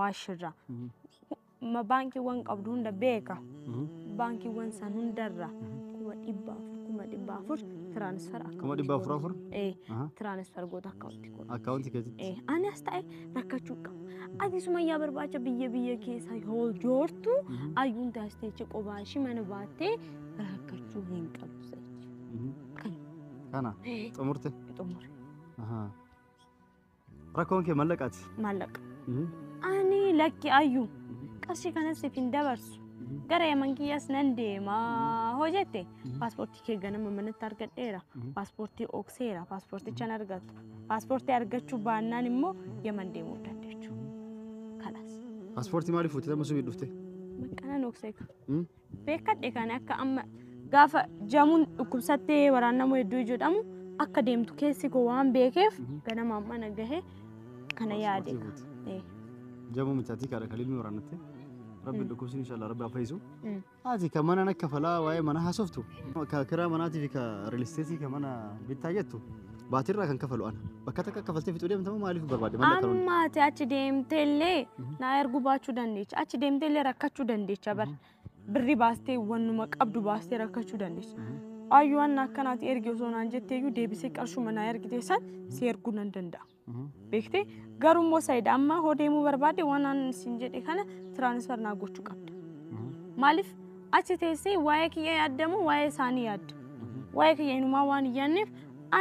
Awaashirraa baankiiwwan qabdu hunda beeka. Baankiiwwan san hundarraa 400,000 transfer akka 400,000? Ee, transfer goota akkaawuntii koo. Akkaawuntii keetitti? Ee, ani as ta'e rakkachuu qaba. Ati Sumayyaa barbaacha biyya biyya keessa yoo joortu ayyuun taasteechi qobaa ishii mana baattee rakkachuu hin qabdu. Kana xumurte? Xumure. Rakkoon kee mallaqaati? Maallaqa. Ani lakki ayyuu qarshii kanas siif hin dabarsu. Gara Yaman kiyyaas nan deemaa hoo jette paaspoortii kee ganama manatti argadheera. Paaspoortii okseera. Paaspoortichaan argattu. Paaspoortii argachuu baannaan immoo Yaman deemuu dandeechu. Kalaas. Paaspoortii maaliif fuute amma subii dhufte? Baqqanan oksee. Beekadhe kan akka amma gaafa jamuun dhukkubsattee waraannamuu hedduu jedhamu akka deemtu keessi koo waan beekeef ganama mana gahee kana yaade. Jamuu miti kaadha kan ilmi waraannatte. Rabbi dhukkubsin inshallah rabbi haa fayyisu. Ati kan mana akka falaa waa'ee mana haasoftu. Ka kiraa manaatii fi ka riilisteetii ka mana bittaa jettu baatirraa kan kafalu ana. Bakka takka kafaltee fixuu deemtamu maaliif barbaadde mallaqa kan Amma ati achi deemteellee naa erguu baachuu dandeecha. Achi deemteellee rakkachuu dandeecha bar. Birri baastee wannuma qabdu baastee rakkachuu dandeecha. Ayyuu waan akkanaati ergi osoo naan jetteeyyuu deebisee qarshuma naa ergite san si erguu nan danda'a. Beektee garuu immoo Saayid amma hoo deemuu barbaadde waan an siin jedhe kana transfer naa gochuu qabda. Maaliif achi teessee waa'ee kiyya yaaddamu waa'ee isaanii yaadda. Waa'ee kiyya inumaa waan hin yaadneef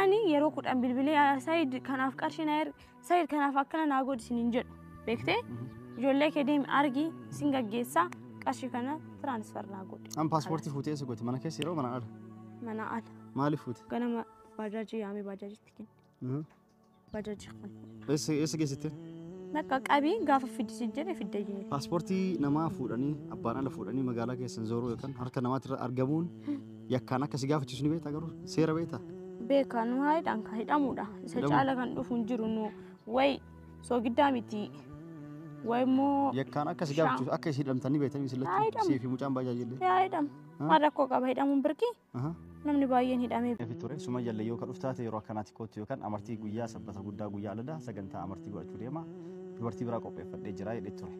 ani yeroo 10 bilbilee Saayid kanaaf qarshii naa ergi Saayid kanaaf akkana naa godhi siin hin jedhu. Beektee ijoollee kee deemi argi siin gaggeessaa qarshii kana transfer naa godhi. An paaspoortii fuutee eessa goote mana keessa yeroo mana ala? Mana ala. Maaliif fuute? Ganama baajaajii yaamee baajajitti kenne. Baajaajii kana. Eessa geessite? Bakka qabii gaafa fiddisi jedhe fidda jee. Paaspoortii namaa fuudhanii abbaan ala fuudhanii magaalaa keessan zooruu yookaan harka namaatti irra argamuun yakkaan akka si gaafachiisu ni beektaa garuu seera beektaa? Beekaa nu haa hidhan kan hidhamudha. Isa caala kan dhufu hin jiru nu wayi soogiddaa miti. Wayi immoo Yakkaan akka si gaafachiisu akka isin hidhamtanii beektanii isin lachuu sii fi mucaan baajaajillee. Yaa hidhamu. Maal rakkoo qaba hidhamuun birkii? Namni baay'een hidhamee. Efi ture Sumayya yoo kan dhuftaate yeroo akkanaatti kootu yookaan amartii guyyaa sabbata guddaa guyyaa alada sagantaa amartii godhachuu deema. Dubartii biraa qopheeffadhee jira jedhee ture.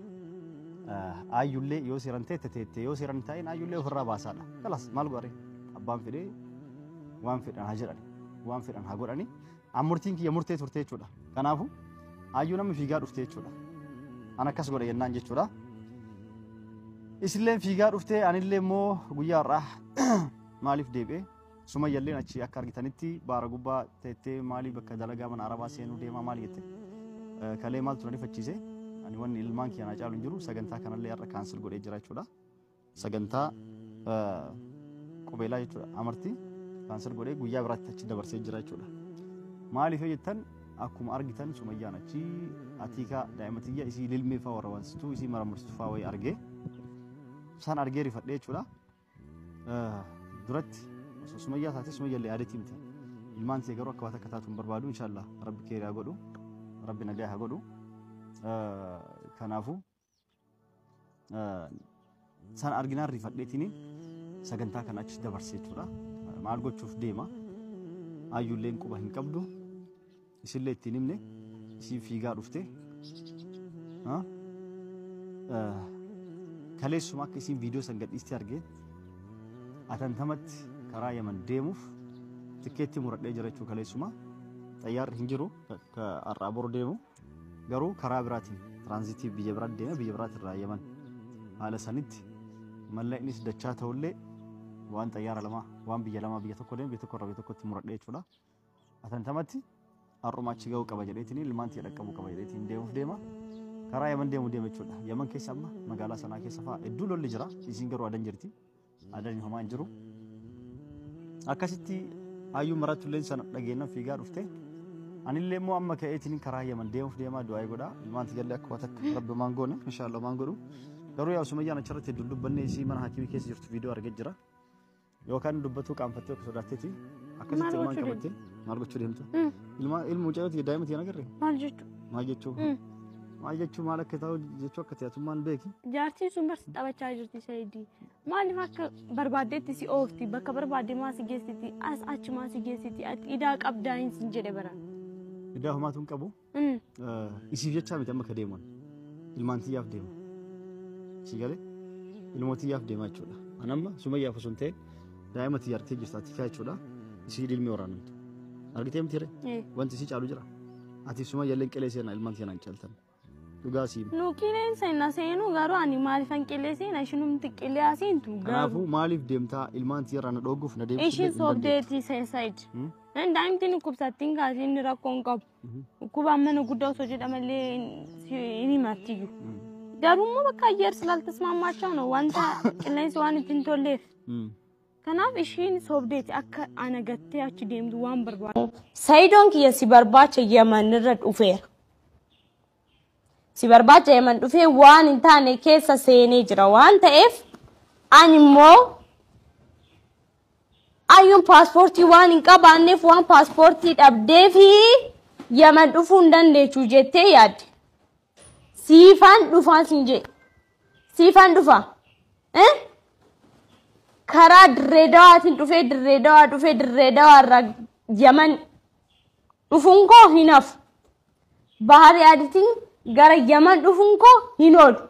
Ayyullee yoo seeran teette teette yoo seeran taa'in ayyullee ofirraa baasaadha. Kalas maal godhare abbaan fedhee waan fedhan haa jedhani waan fedhan haa godhani. Murtiin kiyya murtee turte jechuudha. Kanaafuu ayyuu namni fiigaa dhufte jechuudha. An akkas godhe jennaan jechuudha. Isilleen fiigaa dhuftee anillee immoo guyyaa har'aa maaliif deebi'ee Sumayyalleen achi akka argitanitti baara gubbaa teettee maalii bakka dalagaa mana arabaa seenuu deemaa maali jette. Kalee maaltu na rifachiise ani wanni ilmaan kiyya naa caalu hin jiru sagantaa kanallee har'a kaansel godhee jira jechuudha. Sagantaa qubeelaa jechuudha amartii kaansel godhee guyyaa biraatti achi dabarsee jira jechuudha. Maaliif yoo jettan akkuma argitan Sumayyaan achi atiikaa daa'ima tiyya isii lilmee fa'aa warra wansituu isii maramarsitu fa'aa wayii argee san argee rifadhee jechuudha. Duratti osoo Sumayyaa taate Sumayyallee yaadetii miti. Ilmaan tiyya garuu akka waan takka taatu hin barbaadu inshallah rabbi keerii haa godhu rabbi nagaa haa godhu. Kanaafuu san arginaan rifadheetiin sagantaa kana achi dabarse jechuudha. Maal gochuuf deema ayyulleen quba hin qabdu isillee ittiin himne isiin fiigaa dhufte. Kaleessuma akka isiin viidiyoo san gadhiistee argee atantamatti karaa Yaman deemuuf tikkeetti muradhee jira jechuu kaleessuma. Xayyaarri hin jiru har'aa boru deemu garuu karaa biraatiin tiraanzitii biyya biraatti deeme biyya biraatti irraa Yaman haala sanitti mallaqnis dachaa ta'ullee waan xayyaara lama waan biyya lama biyya tokko deeme biyya tokko irraa biyya tokkotti muradhee jechuudha. Atantamatti har'uma achi ga'uu qaba jedheetiin ilmaan tiyya dhaqqabuu qaba jedheetiin deemuuf deema. Karaa Yaman deemu deema jechuudha. Yaman keessa amma magaalaa sanaa keessa fa'aa hedduu lolli jira. Isiin garuu adan jirti. Adan homaa hin jiru. Akkasitti hayyuu marattulleen sana dhageennan fiigaa dhufte. Anillee immoo amma ka'eetiin karaa Yaman deemuuf deemaa du'aa godhaa. Ilmaan tiyyallee akka waan takka rabbi maan goone inshaallah maan godhu. Garuu yaa Sumayyaan achirratti hedduu dubbannee isii mana hakiimii keessa jirtu viidiyoo argee jira. Yookaan dubbatuu qaanfattee yookaan sodaatteeti. Akkasitti ilmaan qabattee maal gochuu deemta? Ilma mucayyoo daa'ima tiyya agarre? Maal jechuu? Maal jechuu? Maal jechuu maal akka ta'u jechuu akka ta'atummaan beeki. Jaartiin sun barsi taphachaa jirti Saayidii. Maaliif akka barbaaddeetti si oofti bakka barbaadde maa si geessiti as achi maa si geessiti ati idaa qabdaa hin sin jedhe baran. Idaa homaatu hin qabu. Isiif jechaa miti amma ka deeman. Ilmaan tiyyaaf deema. Si galee ilmoo tiyyaaf deema jechuudha. An amma Sumayyaaf osoo hin ta'in daa'ima tiyya argitee jirta ati jechuudha. Isii ilmi waraanamtu. Argitee miti ree? Wanti isii caalu jira. Ati Sumayyaallee qilee seenaa ilmaan tiyya naan caaltan. Dhugaa sii. Nu qileen seenna seenuu garuu ani maaliifan qilee seena ishinumti qilee asiintu garuu. Kanaafuu maaliif deemtaa ilmaan tiyyarraa na dhoogguuf na deebisuu Ishiin soobdeeti Said. Daa'imti dhukkubsattiin kaasee inni rakkoo hin qabu. Dhukkubaan mana guddaa osoo jedhamallee hin himattiyyuu. Garuu immoo bakka ayyeer ስላልተስማማቸው ነው wanta qilleensi waan ittiin tolleef. Kanaaf ishiin soobdeeti akka ana gattee achi deemtu waan barbaadu. Saidoon kiyya si barbaacha Yamanirra dhufeera. Si barbaacha Yaman dhufee waan hin taane keessa seenee jira waan ta'eef ani immoo ayyuun paaspoortii waan hin qabaanneef waan paaspoortii dhabdee fi Yaman dhufuu hin dandeechu jettee yaadde. Siifaan dhufaa siin jedhe. Siifaan dhufaa. Karaa Dirree Dawaatiin dhufee Dirree Dawaa dhufee Dirree Dawaa irraa Yaman dhufuun koo hin hafu. Bahar Yaaditiin gara Yaman dhufuun koo hin oolu.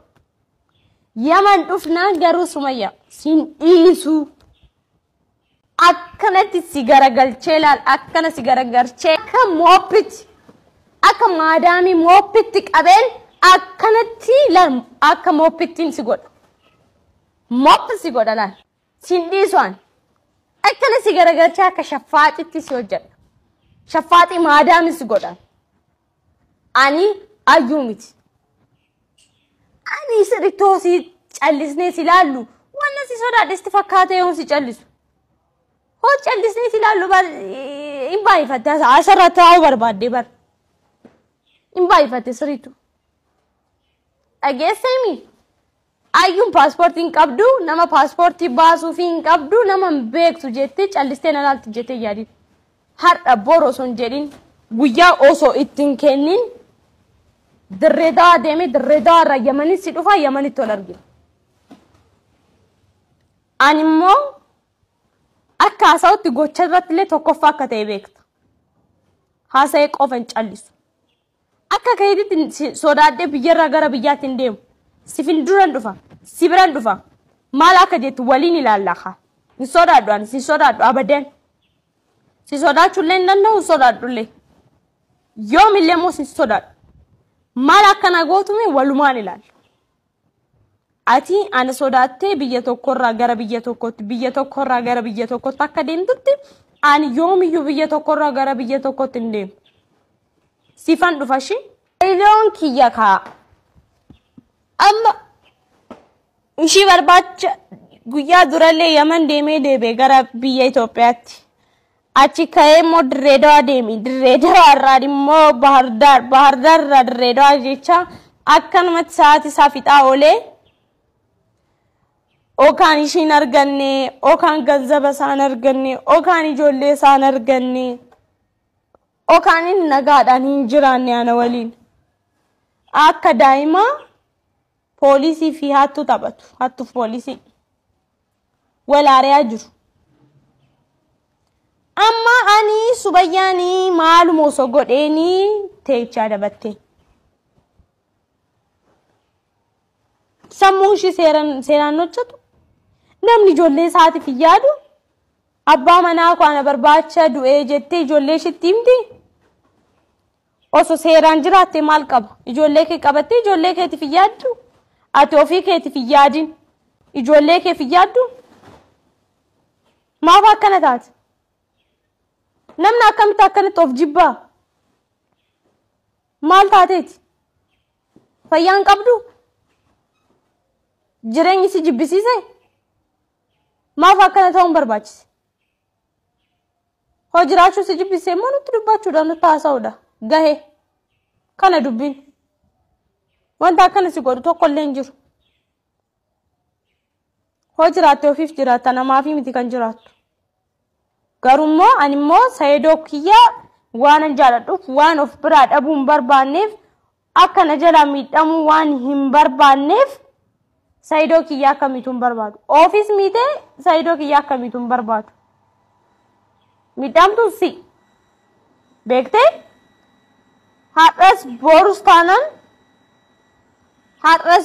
Yaman dhufnaan garuu Sumayyaa siin dhiisu. Akkanatti si garagalchee laal akkana si garagalchee akka mooppitti akka maadaamii mooppitti qabeen akkanatti laal akka mooppittiin si godha. Mooppi si godha laal. Siin dhiisu ani. Akkana si garagalchee akka shaffaaxitti si hojjedha. Shaffaaxii maadaamii si godha. Ani ayyuu miti. Ani sirriittoo si callisnee si ilaallu wanna si sodaadhesti fakkaatee yoo si callisu. Hoo callisnee si ilaallu bar hin baay'ifatte asirra taa'uu barbaadde bar. Hin baay'ifatte sirriittu. Dhageessee ayyuun paaspoortii hin qabdu nama paaspoortii baasuufii hin qabdu nama hin beektu jettee callistee na laalti jettee yaadin. Har'a boru osoo hin jedhin guyyaa osoo itti hin kennin Dirree Dawaa deemee Dirree Dawaa irraa Yamanitti si dhufa Yamanitti ol argina. Ani immoo akka haasa'utti gocha irratti illee tokkoffaa akka ta'e beekta. Haasa'ee qofa hin callisu. Akka keetitti sodaadhee biyyarraa gara biyyaatti hin deemu. Sifin duran dhufa, si biran dhufa. Maal akka jettu waliin ilaalla haa. Hin sodaadhu ani si sodaadhu abadan. Si sodaachuullee hin danda'u hin sodaadhullee. Yoomillee immoo si sodaadhu. Maal akkana gootume walumaan ilaalla. Ati ana sodaattee biyya tokkorraa gara biyya tokkootti biyya tokkorraa gara biyya tokkootti akka deemtutti ani yoomiyyuu biyya tokkorraa gara biyya tokkootti hin deemu. Sifan dhufa ishii. Iloon kiyya kaa. Amma ishii barbaacha guyyaa durallee Yaman deemee deebi'e gara biyya Itoophiyaatti. Achi ka'ee immoo Dirree Dawaa deemi. Dirree Dawaa irraa immoo Bahar Daar, Bahar Daar irraa Dirree Dawaa jecha akkanumatti sa'aatii isaa fixaa oolee Okaan ishiin arganne, okaan ganzaba isaan arganne, okaan ijoollee isaan arganne, okaan inni nagaadhaan hin jiraanne ana waliin. Akka daa'imaa poolisii fi hattuu taphatu. Hattuuf poolisii. Wal aariyaa jiru. Amma ani Subayyaanii maaluma osoo godheenii teechaa dabatte. Sammuun ishii seeraan hojjetu. Namni ijoollee isaatiif hin yaadu. Abbaa manaa koo ana barbaacha du'ee jettee ijoollee ishiitti himti. Osoo seeraan jiraatte maal qaba? Ijoollee kee qabattee ijoollee keetiif hin yaaddu? Ati ofii keetiif hin yaadin. Ijoollee keef hin yaaddu? Maaf akkana taate? Namni akkamitti akkanatti of jibbaa? Maal taateeti? Fayyaan qabdu? Jireenyi si jibbisiise? Maaf akkana ta'uun barbaachise? Hoo jiraachuu si jibbisee immoo nutti dubbachuudha nutti haasa'uudha. Gahee kana dubbiin. Wanta akkana si godhu tokkollee hin jiru. Hoo jiraatte ofiif jiraatta namaafi miti kan jiraattu. Garuu immoo ani immoo Saayidoo kiyyaa waan an jaaladhuuf waan of biraa dhabuu hin barbaanneef akka na jalaa miidhamuu waan hin barbaanneef Saayidoo kiyyaa akka miitu hin barbaadu. Ofiis miitee Saayidoo kiyyaa akka miitu hin barbaadu. Miidhamtuun si beektee har'as borus taanaan Har'as